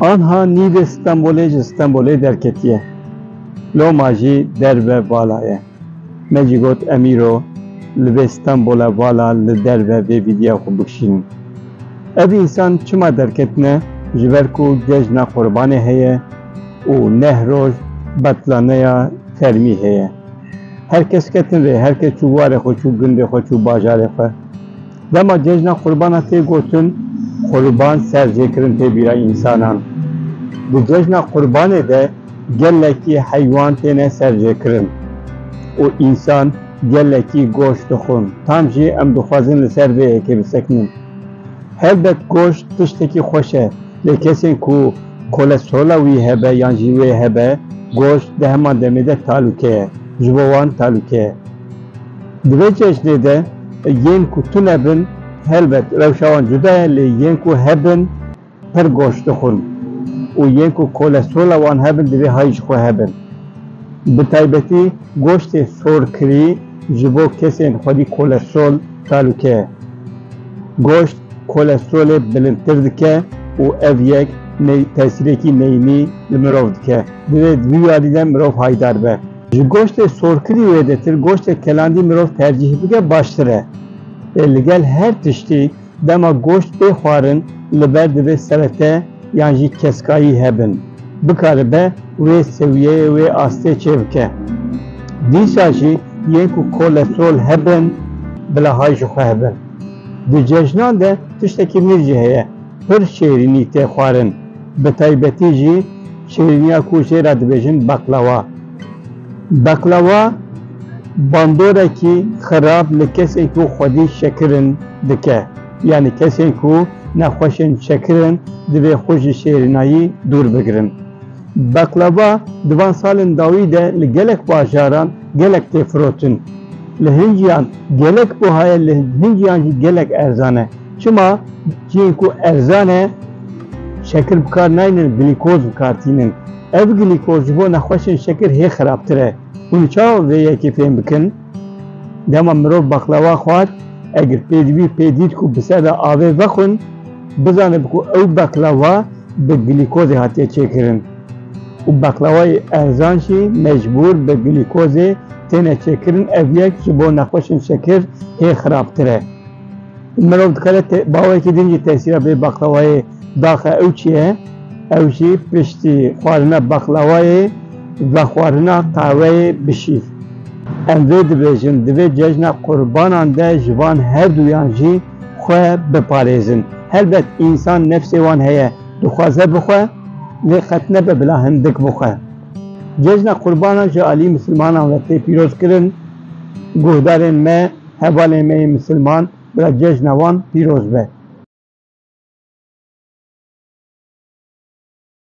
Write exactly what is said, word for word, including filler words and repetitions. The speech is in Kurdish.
Anha nîvê Stenbolê ji Stenbolê derketiye. Loma jî derve vala ye. Me jî got, Emîro, li vê Stenbola vala li derve vê vîdya xwe bikişînin. Ev însan çima derketine? Ji ber ku cejna Qurbanê heye û neh roj betlaneya fermî heye. Her kes ketin rê, her kes çû warê xwe, çû gundê xwe, çû bajarê xwe. Dema cejna Qurbana tê gotin, Qurban serjêkirin tê bîra însanan. Di cejna Qurbanê de gelekî heywan têne serjêkirin û însan gelekî goşt dixwin. Tam jî em dixwazin li ser vê yekê bisekinin. Helbet goşt tiştekî xweş e, lê kesên ku kolesterola wî hebe yan jî wê hebe, goşt di heman demê de talûke ye, ji bo wan talûke ye. Di vê cejnê de yên ku tune bin, helbet rewşa wan cuda ye, lê yên ku hebin pir goşt dixwin û yên ku kolesterola wan hebin, divê hay ji xwe hebin. Bi taybetî goştê sorkirî ji bo kesên xwedî kolesterol talûke ye. Goşt kolesterolê bilindtir dike û ev yek ney-, tesîrekî neyînî li mirov dike. Divê di vî warî de mirov haydar be. Ji goştê sorkirî wêdetir goştê kelandî mirov tercîh bike baştir e. Lê li gel her tiştî, dema goşt bê xwarin, li ber divê serete yan jî keskayî hebin, bikaribe wê sewiyeyê, wê astê çêbike. Dîsa jî yên ku kolesterol hebin, bila hay ji xwe hebin. Di cejnan de tiştekî nû jî heye, pir şêrînî tê xwarin, bi taybetî jî şêrîniya ku jê re dibêjin beqlawa. Beqlawa bandorekî xirab li kesên ku xwedî şekirin dike. Yanî kesên ku nexweşên şekirin divê xwe ji şêrînayî dûr bigirin. Beqlawa di van salên dawî de li gelek bajaran gelek tê firotin. Li Hindiyan gelek buha ye, li Hindiyan jî gelek erzan e. Çima? Cihên ku erzan e, şekir bi kar naynin, glîkoz bi kar tînin. Ev glîkoz ji bo nexweşên şekir hê xirabtir e. Hûn çawa vê yekê fêm bikin? Dema mirov beqlawa xwar, eger pêdivî pê dît ku bi ser de avê vexwin, bizanibe ku ew beqlawa bi glîkozê hatiye çêkirin. Û beqlawayê erzan jî mecbûr bi glîkozê têne çêkirin, ev yek ji bo nexweşên şekir hê xirabtir e. Mirov dikare te-, bawekî din jî tesîra vê beqlawayê daxe, ew çi ye? Ew jî piştî xwarina beqlawayê, vexwarina qehweyê bişîv. Em vê dibêjin, divê cejna qurbanan de ji van her duyan jî xwe biparêzin. Helbet însan nefsê wan heye, dixwaze bixwe, lê qet nebe bila hindik bixwe. Cejna qurbanan ji alî misilmanan ve tê pîrozkirin. Guhdarên me, hevalên me yê misilman, bila cejna wan pîroz be.